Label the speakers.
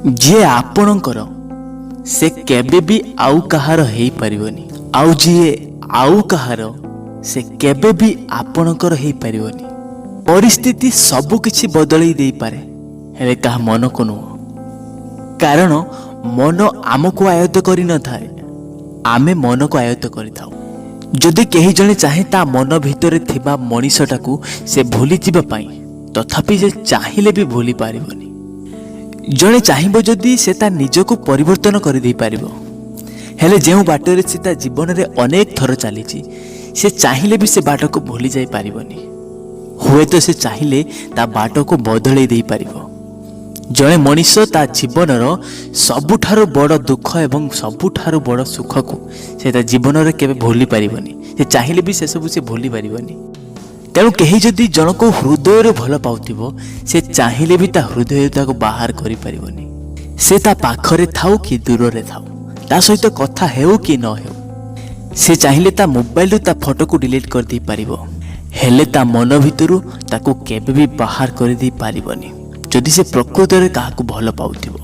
Speaker 1: ଯିଏ ଆପଣଙ୍କର, ସେ କେବେ ବି ଆଉ କାହାର ହେଇପାରିବନି, ଆଉ ଯିଏ ଆଉ କାହାର, ସେ କେବେ ବି ଆପଣଙ୍କର ହେଇପାରିବନି। ପରିସ୍ଥିତି ସବୁ କିଛି ବଦଳେଇ ଦେଇପାରେ, ହେଲେ କାହା ମନକୁ ନୁହଁ। କାରଣ ମନ ଆମକୁ ଆୟତ୍ତ କରିନଥାଏ, ଆମେ ମନକୁ ଆୟତ୍ତ କରିଥାଉ। ଯଦି କେହି ଜଣେ ଚାହେଁ ତା ମନ ଭିତରେ ଥିବା ମଣିଷଟାକୁ ସେ ଭୁଲିଯିବା ପାଇଁ, ତଥାପି ସେ ଚାହିଁଲେ ବି ଭୁଲି ପାରିବନି। ଜଣେ ଚାହିଁବ ଯଦି, ସେ ତା ନିଜକୁ ପରିବର୍ତ୍ତନ କରିଦେଇପାରିବ। ହେଲେ ଯେଉଁ ବାଟରେ ସେ ତା ଜୀବନରେ ଅନେକ ଥର ଚାଲିଛି, ସେ ଚାହିଁଲେ ବି ସେ ବାଟକୁ ଭୁଲି ଯାଇପାରିବନି। ହୁଏତ ସେ ଚାହିଁଲେ ତା ବାଟକୁ ବଦଳେଇ ଦେଇପାରିବ। ଜଣେ ମଣିଷ ତା ଜୀବନର ସବୁଠାରୁ ବଡ଼ ଦୁଃଖ ଏବଂ ସବୁଠାରୁ ବଡ଼ ସୁଖକୁ ସେ ତା ଜୀବନରେ କେବେ ଭୁଲି ପାରିବନି। ସେ ଚାହିଁଲେ ବି ସେସବୁ ସେ ଭୁଲି ପାରିବନି। ତେଣୁ କେହି ଯଦି ଜଣକୁ ହୃଦୟରୁ ଭଲ ପାଉଥିବ, ସେ ଚାହିଁଲେ ବି ତା ହୃଦୟରୁ ତାକୁ ବାହାର କରିପାରିବନି। ସେ ତା ପାଖରେ ଥାଉ କି ଦୂରରେ ଥାଉ, ତା ସହିତ କଥା ହେଉ କି ନ ହେଉ, ସେ ଚାହିଁଲେ ତା ମୋବାଇଲରୁ ତା ଫଟୋକୁ ଡିଲିଟ୍ କରିଦେଇ ପାରିବ, ହେଲେ ତା ମନ ଭିତରୁ ତାକୁ କେବେ ବି ବାହାର କରିଦେଇ ପାରିବନି, ଯଦି ସେ ପ୍ରକୃତରେ କାହାକୁ ଭଲ ପାଉଥିବ।